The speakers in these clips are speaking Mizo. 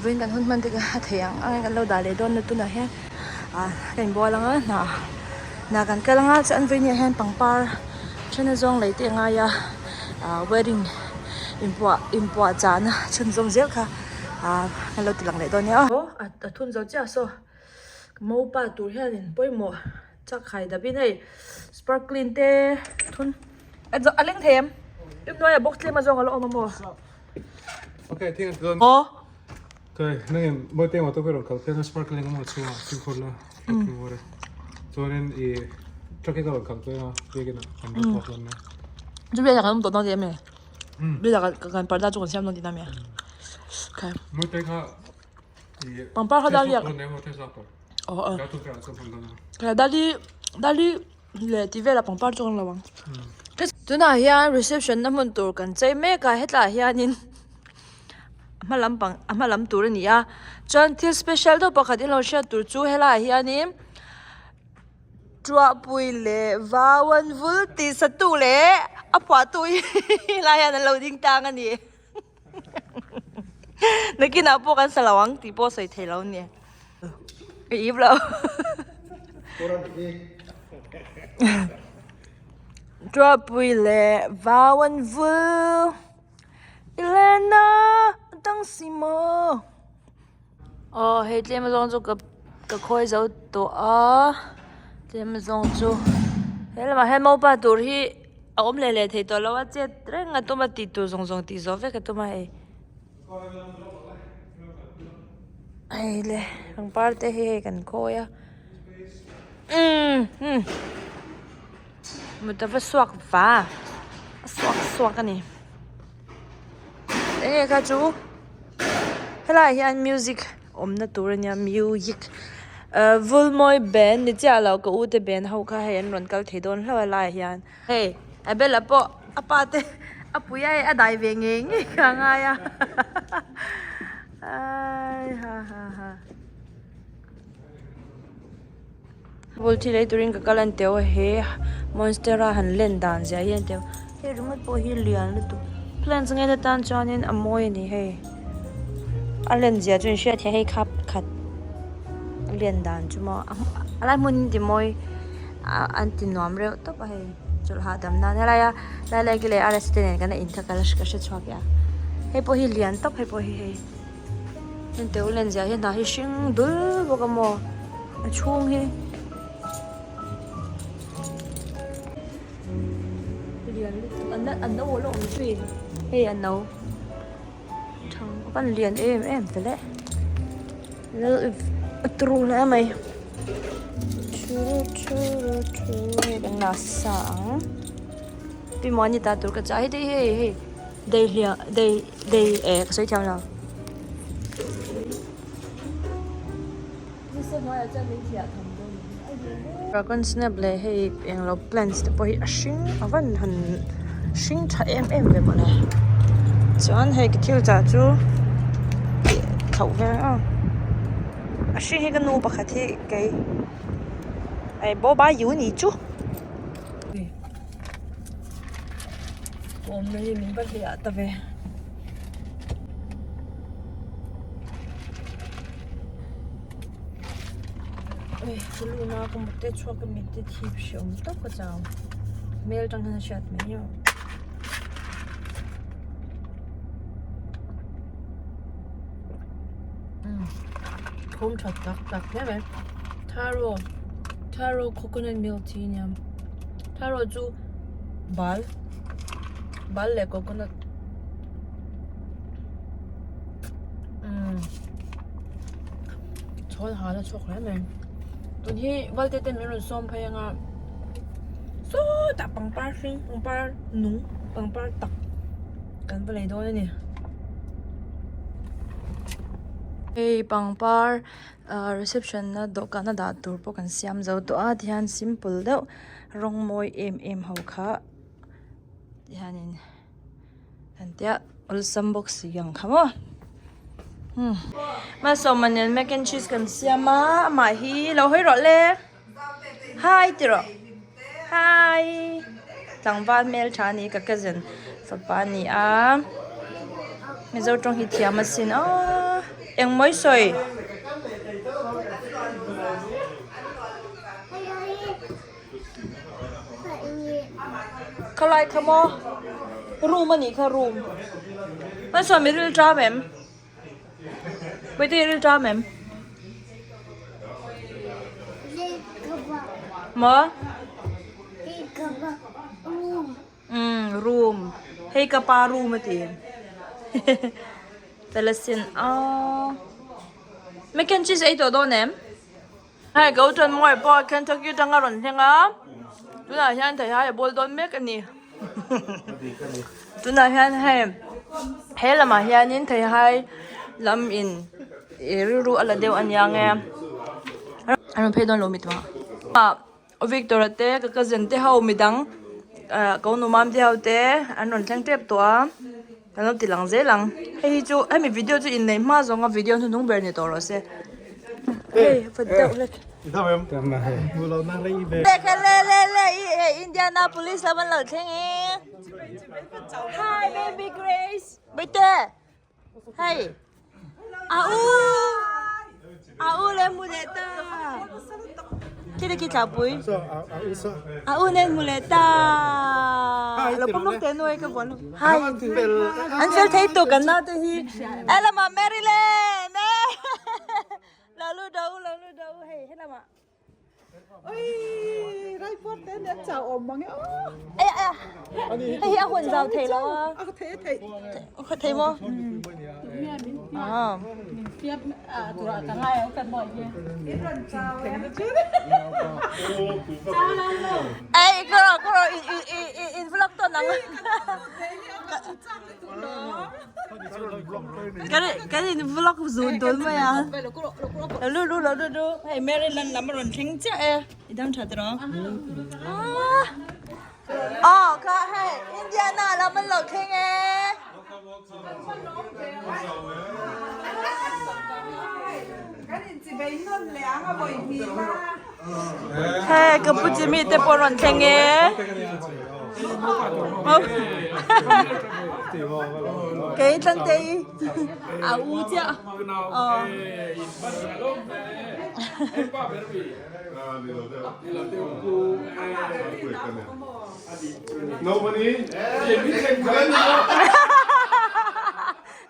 Vawiin kan hun hman te kha a theih ang ang in kan lo dah leh dawn a tunah hian ah ka inbual ang a hna hna kan kal ang a chuan vawiin ah hian pangpar then a zawng lei te a ngai a ah wedding inpuah inpuah chahna chhunzawm zel kha ah kan lo ti lang leh dawn nia aw. A thun zo chiah saw mopa tur hianin pawimawh chak hai dapin hei sparkling te thun a leng thei em i hnuaiah box tlem a zawng a la awm a maw. Okay, thing an dawn. Aw. Okay, nangin moi te motor ron kal pheng sparkling mo chunga fimkhur la sparkling water. Chuanin i truck hi ka rawn kal pheng a biakin ah kan rawn thawk dawn nia. Chu biakin ah kan awm tawh dawn tih em ni? Biakin ah kan parda chu kan siam dawn tihna mi? Okay. Moi te kha i Pangpar kha dali ah. Aw aw. Kaya dali dali Leh tih velah pangpar chu kan lo ang. Tunah hian reception na hmun tur kan chei mek a hetlaiah hianin a hma lampang a hma lam tur a ni a chuan thil special deuh pakhat in lo hriat tur chu helaiah hianin Tuahpui leh vau an vul tih satu leh a phuahtu hi helaiah hian an lo ding tang a ni nakinah pawh kan sa lo ang tih pawh sawi theih lo a ni. Ka ip lo. Tuahpui leh vau an vul i lena dang si maw. Aw hei tlem azawng chu ka ka khawi zo tawh a tlem azawng chu he lamah hian mopa tur hi a awm leh leh thei tawh lo a chet reng a tum a tih tur zawng zawng tih zawh vek a tum a hei. Hei le pangpar te hi hei kan khawi a umm mut a va suak va a suak suak a ni eng nge kha chu helaiah hian music awmna tur a nia music ah vulmawi band ni chiah lo ka u te band ho kha hei an rawn kal thei dawn hlauh a helaiah hian. Hei Abel-a pawh a pa te a pui a hei a dai ve ngei ngei kha a ngai a ai ha ha ha bul thi lei turin ka kal an teuh a he monstera han len dan zia hi an teuh hei ringawt pawh hi lian lutuk plants nge na tan chuanin a mawi a ni hei a len zia chu in hriat theih hei khap khat a len dan chu maw a lai hmun in ti mawi. An ti nuam reuh tawp a hei chawlh hahdam nan helaia lai lai ki leh RS te nen kan in kha ka la ka hre chhuak leh a hei pawh hi lian tawp hei pawh hi hei heng teu len zia hi hna hi hring dul bawk a maw a chhung hi lian lutuk a a no a la awm zui hei a no thang a van lian em em ta le. A turu hle mai hei kan la sa ang pi muani ta tur ka chah hei te hi hei hei dei hliah dei dei eh ka sawi thiam lo dragon snap leh hei englo plants te pawh hi a hring a van han hring tha em em ve mawle chuan hei ka thil chah chu thlauh vel a a hring hi ka nu pakhat hi kei ai bo ba yu ni chu awmna hi min va hliah ta ve. Ui ka lu na ka mut te chhuak ka mit te thip hre awm tawp ka chau hmel tang hian a hriat mai nia umm thawm tha tak tak hle mai tharo tharo coconut milk tea ania tharo chu bal bal leh coconut umm. Chhawl hal a chhuak hle mai tun hi valte te min rawn sawm phei anga sawtah pangpar hring pangpar nung pangpar tak kan va lei dawn a ni hei pangpar ah reception na dawhkan a dah tur pawh kan siam zo tawh a tihian simple deuh rawng mawi em em ho kha tihianin. An tia awlsam bawk si ang kha maw umm malsawma nen mac and cheese kan siam a amah hi lo hawi rawh le hi ti rawh hi tlangval hmeltha a ni ka cousin fapa a ni a mizo tawng hi thiam asin aww. Engmawi sawi? Khalai kha maw? Room a nih kha room. Hmansuam i ril ṭam em? Bawihtei i ril ṭam em? Maw? Umm room hei ka pa room a ti Palestine aw mac and cheese ei tawh dawn em hei ka u chuan mawi pawh Kentucky atanga rawn thleng a tunah hian theihai a bawl dawn mek a ni tunah hian hei he lamah hianin theihai lam in ih rilru a la deuh ania nge a rawn phei dawn lo mi tumah ah. Victor a te ka cousin te ho midang ah ko nu mam te ho te an rawn thleng tep tawh a kan lo ti lang zel ang hei hi chu hemi video chu inneih hma zawnga video hnuhnung ber ni tawh rawh se hei va deuh hlek le le le i hei Indianapolis lam an lo thleng e hi baby Grace Bawihtê Hei a u a u le hmu leh ta khi te khi thlahpui a u nen hmu leh ta lo pawm lawk teh nuai ka bual hi an fel thei tuk kan naute hi e lamah Maryland e lo lu do lo lu do hei helamah Oi, raipawt te an chau awm mang e aw. Ai ai. Hei hi a hun zau thei lo a. A thei a thei. A thei maw? Ah. Min fiam a tura ka ngai ang kan mawi hi. In ron chau e. Chau lo lo. Ai ka ro ka ro in in in in vlog ton ang. Kan in vlog zun dun mai a. Lo lu lu lo lu lu. Hei Maryland lam a rawn thleng chiah e. I dam tha tiraw? Aw kha hei Indiana lam an lo thleng e. Hei ka pu Jimmy te pawh rawn thleng e. Kei Tlantei a u chiah. Aw.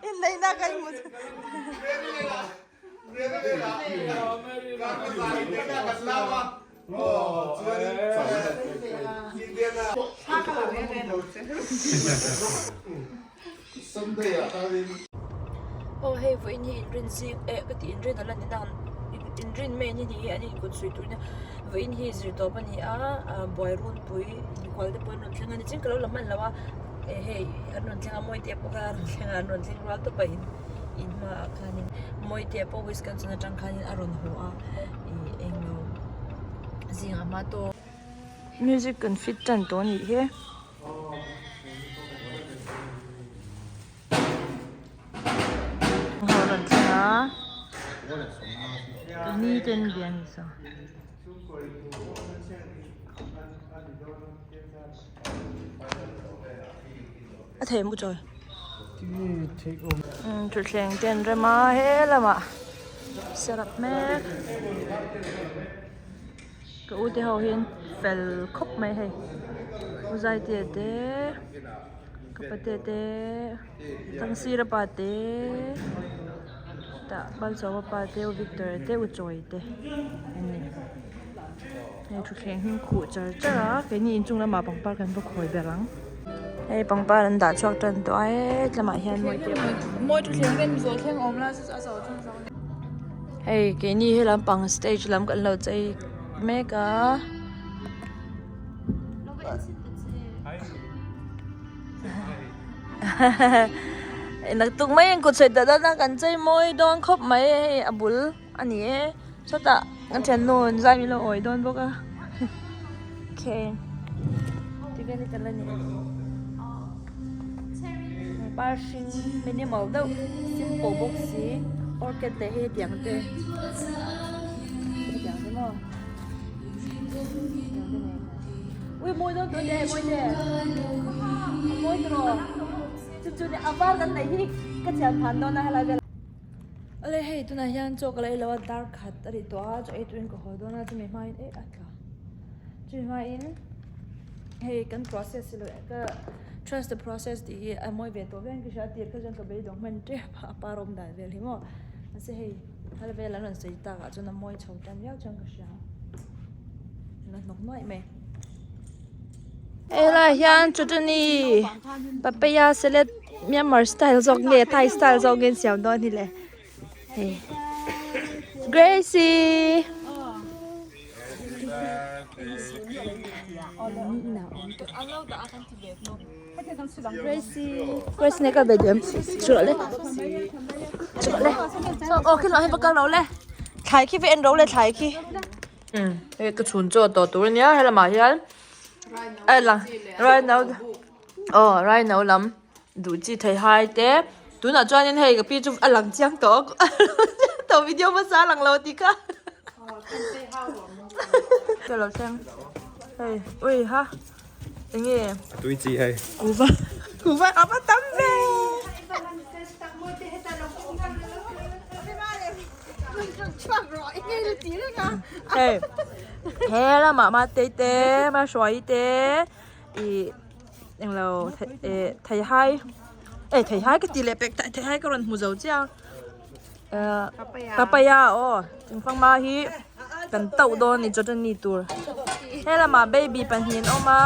Inneihna kan hmu. Aw hei vawiin hi inrin zing eh ka tih inrin a la ni nang inrin mai ni hi an inkut suih tur nia vawiin hi zir tawp a ni a ah buai runpui inkual te pawh an rawn thleng a ni chiang ka lo la hman lo a eh hei an rawn thleng a mawite pawh kha a rawn thleng a an rawn thleng rual tawp a in in hmaah khanin mawite pawh Wisconsin atang khanin a rawn haw a ih englo zingah hma tawk music kan fit tan tawh a nih hi. Ho rawn thleng a ka ni ten bia ni saw. A thei mu chawi. Thutthleng te an rem a he lamah set up mek. Ka u te ho hian fel khawp mai hei u Zaitea te ka patea te Thangsira pa te tah Malsawma pa te u Victor te u Chawi te an ni hei thutthleng hi an khuh char char a keini inchung lamah pangpar kan va khawi ber ang hei pangpar an dah chhuak tan tawh a hetlamah hian hei keini he lampang stage lam kan lo chei mek a naktuk mai in kut sawi ta dana kan chei mawi dawn khawp mai hei a bul a ni e sawtah kan thiannu in zai min lo awi dawn bawk a okay tihian i tel a ni. Pangpar hring minimal deuh simple bawk si orchid leh hei hetiang te hetiang te maw hetiang te nen ui mawi dawn tawh hle mawi te a mawi tawh chu chu a var kan neih hi ka thian phan dawn a helai velah. Awle hei tunah hian chaw ka la ei lo a dar khat a ri tawh a chaw ei turin ka haw dawn a chumi hmain eh a tla chumi hmain hei kan process hi lo ka trust the process tih hi a mawi ve tawh viau in ka hria a tir kha chuan ka beidawng hman tep a a par awm dan vel hi maw mahse hei thal vel an rawn sawi tak ah chuan a mawi chho tan viau chuan ka hria a hnawk nuaih mai. Helai hian chutney papaya salad Myanmar style zawk nge Thai style zawk nge an siam dawn hi le hei Gracie Gracie Gracie ne ka be diam chhuah le chhuah le aw khi lawng hi va kal ro le thlai khi va en ro le thlai khi hei ka chhun chaw tawh tur ania helamah hian a lang raino aw raino lam duh chi thei hai te tunah chuanin hei ka pi chu a lang chiang tawh a tawh video hmasa a lang lo tih kha ka lo thleng hei ui ha enge a tui chi hei kuva kuva a va tam ve. Hei he lamah Matei te Mahruaii te ih englo eh theihai eh theihai ka ti leh pek ta theihai ka rawn hmu zo chiah a eh papaya aw thingfanghma hi kan tauh dawn a ni chutney tur he lamah baby pahnih an awm a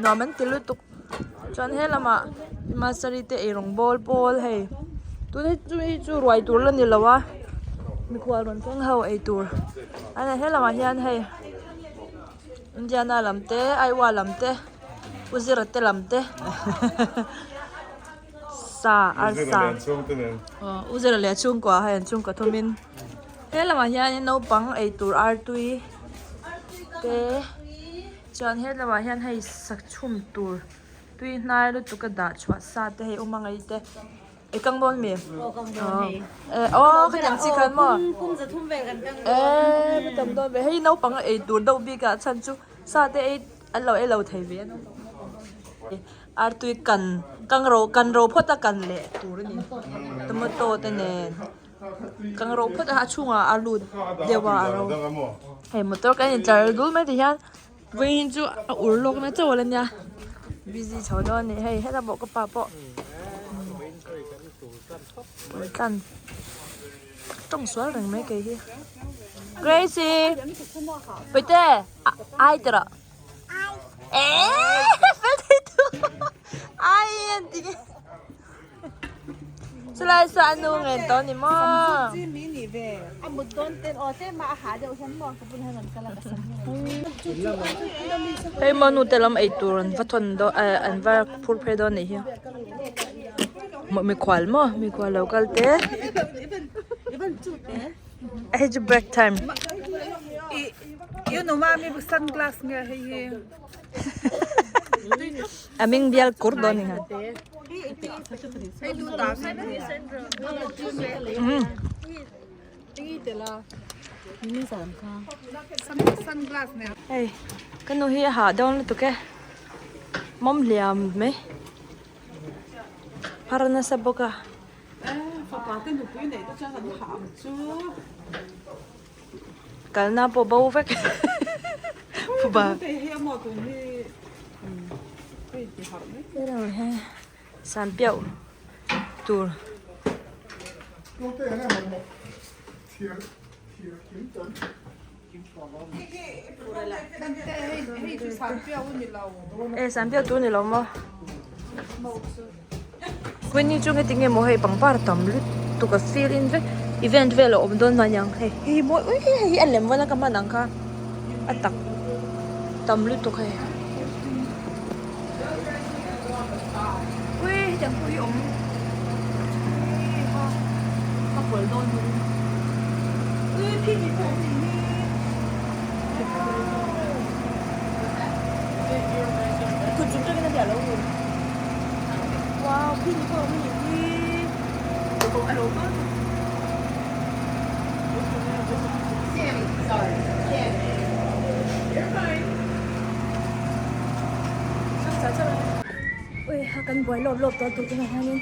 nuam an ti lutuk chuan he lamah masari te eirawng bawl pawl hei tun hi chu hei chu ruai tur la ni lo a mikhual rawn thleng ho ei tur a ni he lamah hian hei Indiana lam te Iowa lam te Uzira te lam te sa arsa aw Uzira leh a chhungkua hei an chhungkua thawmin he lamah hianin naupang eitur artui te chuan he lamah hian hei sachhum tur tui hnai lutuk a dah chhuah sa te hei awm angai te i kang dawn mi aw khatiang chi khan maw eee tam dawn ve hei naupang eitur deuh bik ah chhan chu sa te ei an lo ei lo thei ve a artui kan kang ro kan ro phawt a kan leh tur a ni tomato te nen. Kang ro phawt a a chhungah a lut deuh a a ro hei motor kan intlar dul mai ti hian vawiin chu a ur lawk na chauh a nia busy chho dawn a ni hei hetah pawh ka pa pawh tlan tawng sual reng mai kei hi Gracie Puite ai ti rawh eh fel thei tu ai an ti nge. Chulai saw a nu ngen tawh ni maw? Hei maw nu te lam ei tur an va thawn dawn eh an va phur phei dawn anih hi mikhual maw mikhual lo kal te hei chu break time. A ming bial kur dawn ni khan. Hei ka nu hi a hah dawn lutuk e mawm hliam mai phar nasa bawk a. Kalna pawh bo vek phuba san piauh tur. E san piauh tur ni lo maw Queenie chu heti nge maw hei pangpar tam lutuk a fill in vek event vel a awm dawn hman ang hei hei hi mawi ui hei hi a lem vawna ka hman ang kha a tak tam lutuk hei ui hetiang pawh hi awm ui ha ka pawlh dawn hi ui phini pawh awm nih hi kut chung tangin a tia lo ni. Wow, khi ni pawh awm anih hi. Ui, a kan buai lawp lawp tawh tur tunah hianin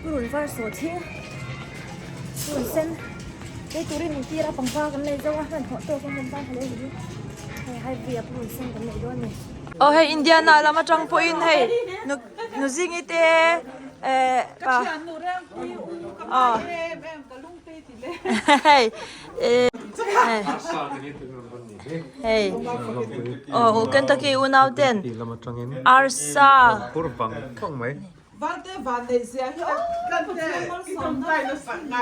purun var sawh thing. Purun sen lei turin min tir a pangpar kan lei zo a hmanhmawh tawk in kan tan thla leh hi hei highway ah purun sen kan lei dawn a ni. Aw hei Indiana lam atang pawhin hei nu nu zingi te eh pa aw hei eh hei aw Kentucky unau ten arsa. Valte van neih zia hi aw Pathian malsawmna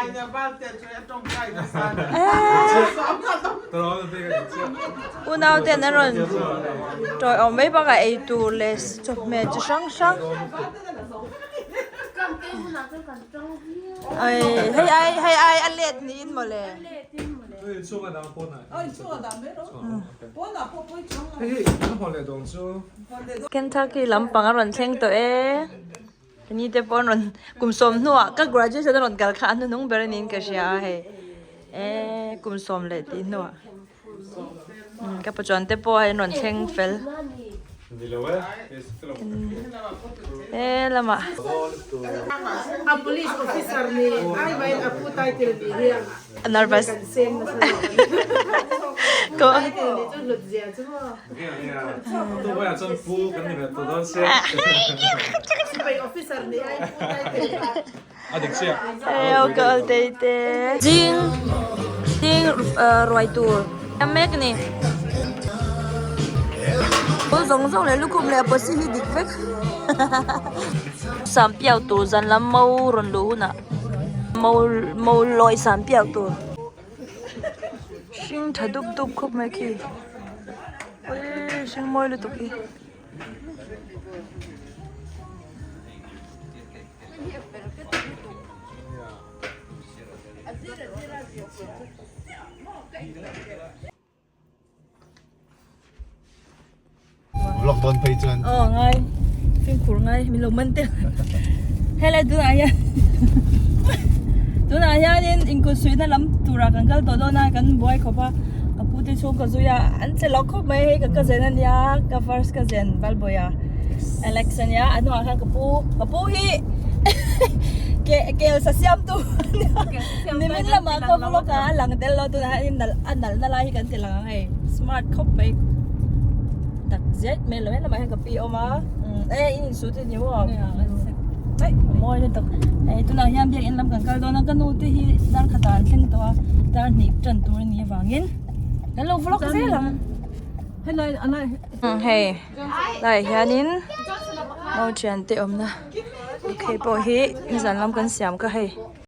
Unau ten an rawn tawiawm mai bakah ei tur leh chawhmeh chi hrang hrang hei ai hei ai a let niin mawle. Kentucky lampang a rawn thleng tawh e ni te pawh an rawn kum sawm hnuah ka graduation a rawn kal kha a hnuhnung ber a niin ka hria a hei e kum sawm leh tih hnuah ka pachuan te pawh hei an rawn thleng fel he lamah. Nervous. Zing zing ruai tur mek ni. Zawng zawng leh lukhum leh pawsi hi dik vek. Sam piau tur zan lam mo rawn luh hunah. Mo lawi san piak tur hring tha dup dup khawp mai khi awii hring mawi lutuk hi. Vlog dawn phei chuan. Aw ngai fimkhur ngai min lo man tel helai tunah hian tunah hianin inkut suihna lam turah kan kal tawh dawn a kan buai khawp a ka pu te chhung ka zui a an che lo khawp mai hei ka cousin ania ka first cousin Valbawia Alex ania a hnungah khan ka pu ka pu hi ke kel sa siam tu ania nimin lamah ka vlog a a lang tel lo tunah hian a nalh na lai hi kan ti lang ang hei smart khawp mai tak zet mai lo helamah hian ka pi a awm a e in insut a ni maw aih a mawi lutuk hei tunah hian biakin lam kan kal dawn a ka nu te hi dar khatah an thleng tawh a dar hnih tan tur a nih avangin kan lo vlog zel ang hei laiah hianin nau thiante awmna lukhei pawh hi nizan lam kan siam kha hei.